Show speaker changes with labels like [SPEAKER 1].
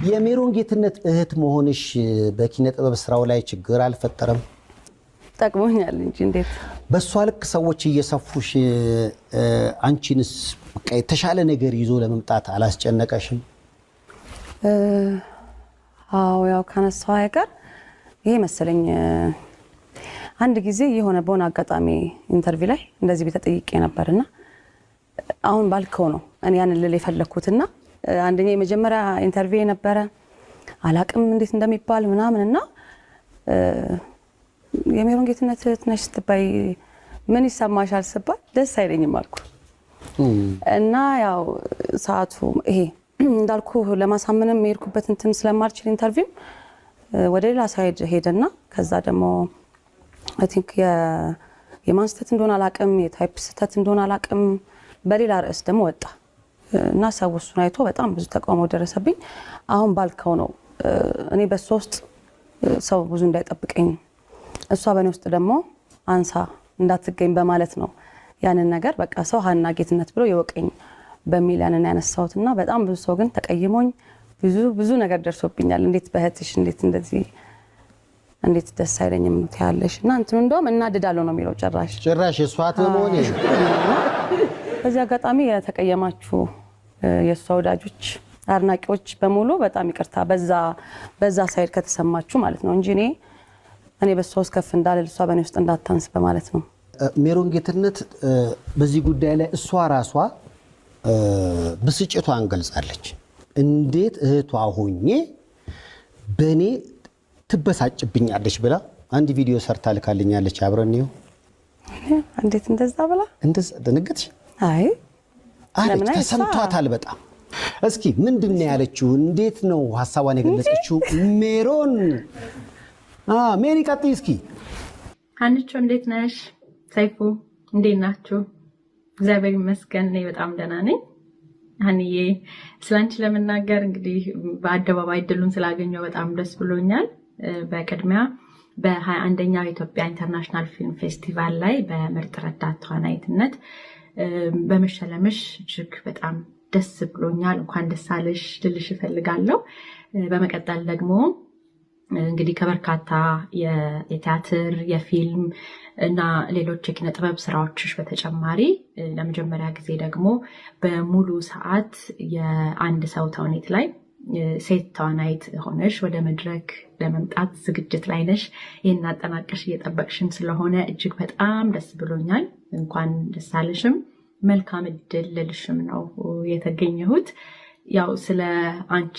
[SPEAKER 1] የሜሮን ጌትነት እህት መሆንሽ በኪነ ጥበብ ስራው ላይ ችግር አልፈጠረም?
[SPEAKER 2] ጠቅሞኛል እንጂ እንዴት።
[SPEAKER 1] በእሷ ልክ ሰዎች እየሰፉሽ አንቺንስ በቃ የተሻለ ነገር ይዞ ለመምጣት አላስጨነቀሽም?
[SPEAKER 2] አዎ፣ ያው ካነሳው አይቀር ይሄ መሰለኝ፣ አንድ ጊዜ የሆነ በሆነ አጋጣሚ interview ላይ እንደዚህ ተጠይቄ ነበርና አሁን ባልከው ነው እኔ ያንን ልል የፈለግኩትና አንደኛ የመጀመሪያ interview የነበረ አላቅም እንዴት እንደሚባል ምናምን እና የሜሮን ጌትነት እህት ነሽ ስትባይ ምን ይሰማሻል ስባል ደስ አይለኝም አልኩ። እና ያው ሰዓቱ ይሄ እንዳልኩ ለማሳመንም የሄድኩበት እንትን ስለማልችል interview ወደ ሌላ side ሄደና ከዛ ደግሞ I think የማን ስህተት እንደሆነ አላቅም፣ የ type ስህተት እንደሆነ አላቅም፣ በሌላ ርዕስ ደግሞ ወጣ እና ሰው እሱን አይቶ በጣም ብዙ ተቃውሞ ደረሰብኝ። አሁን ባልከው ነው፣ እኔ በእሷ ውስጥ ሰው ብዙ እንዳይጠብቀኝ፣ እሷ በእኔ ውስጥ ደግሞ አንሳ እንዳትገኝ በማለት ነው ያንን ነገር በቃ ሰው ሀና ጌትነት ብሎ ይወቀኝ በሚል ያንን ያነሳሁት። እና በጣም ብዙ ሰው ግን ተቀይሞኝ ብዙ ብዙ ነገር ደርሶብኛል። እንዴት በእህትሽ እንዴት እንደዚህ እንዴት ደስ አይለኝም ትያለሽ? እና እንትኑ እንደውም እናድዳለሁ ነው የሚለው ጭራሽ።
[SPEAKER 1] ጭራሽ የእሷ እህት በመሆኔ።
[SPEAKER 2] በዚህ አጋጣሚ የተቀየማችሁ የእሷ ወዳጆች፣ አድናቂዎች በሙሉ በጣም ይቅርታ፣ በዛ side ከተሰማችሁ ማለት ነው እንጂ እኔ በእሷ ውስጥ ከፍ እንዳልል እሷ በእኔ ውስጥ እንዳታንስ በማለት ነው።
[SPEAKER 1] ሜሮን ጌትነት በዚህ ጉዳይ ላይ እሷ ራሷ ብስጭቷን ገልጻለች። እንዴት እህቷ ሆኜ በእኔ ትበሳጭብኛለች ብላ አንድ ቪዲዮ ሰርታ ልካልኛለች። አብረን እንየው።
[SPEAKER 2] እንዴት እንደዛ ብላ?
[SPEAKER 1] እንደዛ ደነገጥሽ?
[SPEAKER 2] አይ።
[SPEAKER 1] አለች።
[SPEAKER 2] ለምን? አይ፣
[SPEAKER 1] ተሰምቷታል በጣም። እስኪ ምንድን ነው ያለችው? እንዴት ነው ሀሳቧን የገለጸችው? ሜሮን፣ ሜሪ ቀጥይ እስኪ።
[SPEAKER 3] ሀንቾ እንዴት ነሽ? ሰይፉ እንዴት ናችሁ? እግዚአብሔር ይመስገን እኔ በጣም ደህና ነኝ። ሀንዬ፣ ስላንቺ ለመናገር እንግዲህ በአደባባይ እድሉን ስላገኘው በጣም ደስ ብሎኛል። በቅድሚያ በ21ኛው የኢትዮጵያ International Film Festival ላይ በምርጥ ረዳት ተዋናይትነት በመሸለምሽ እጅግ በጣም ደስ ብሎኛል። እንኳን ደስ አለሽ ልልሽ እፈልጋለሁ። በመቀጠል ደግሞ እንግዲህ ከበርካታ የቲያትር፣ የፊልም እና ሌሎች የኪነ ጥበብ ስራዎችሽ በተጨማሪ ለመጀመሪያ ጊዜ ደግሞ በሙሉ ሰዓት የአንድ ሰው ተውኔት ላይ ሴት ተዋናይት ሆነሽ ወደ መድረክ ለመምጣት ዝግጅት ላይ ነሽ። ይህን አጠናቀሽ እየጠበቅሽን ስለሆነ እጅግ በጣም ደስ ብሎኛል። እንኳን ደስ አለሽም፣ መልካም እድል ልልሽም ነው የተገኘሁት። ያው ስለ አንቺ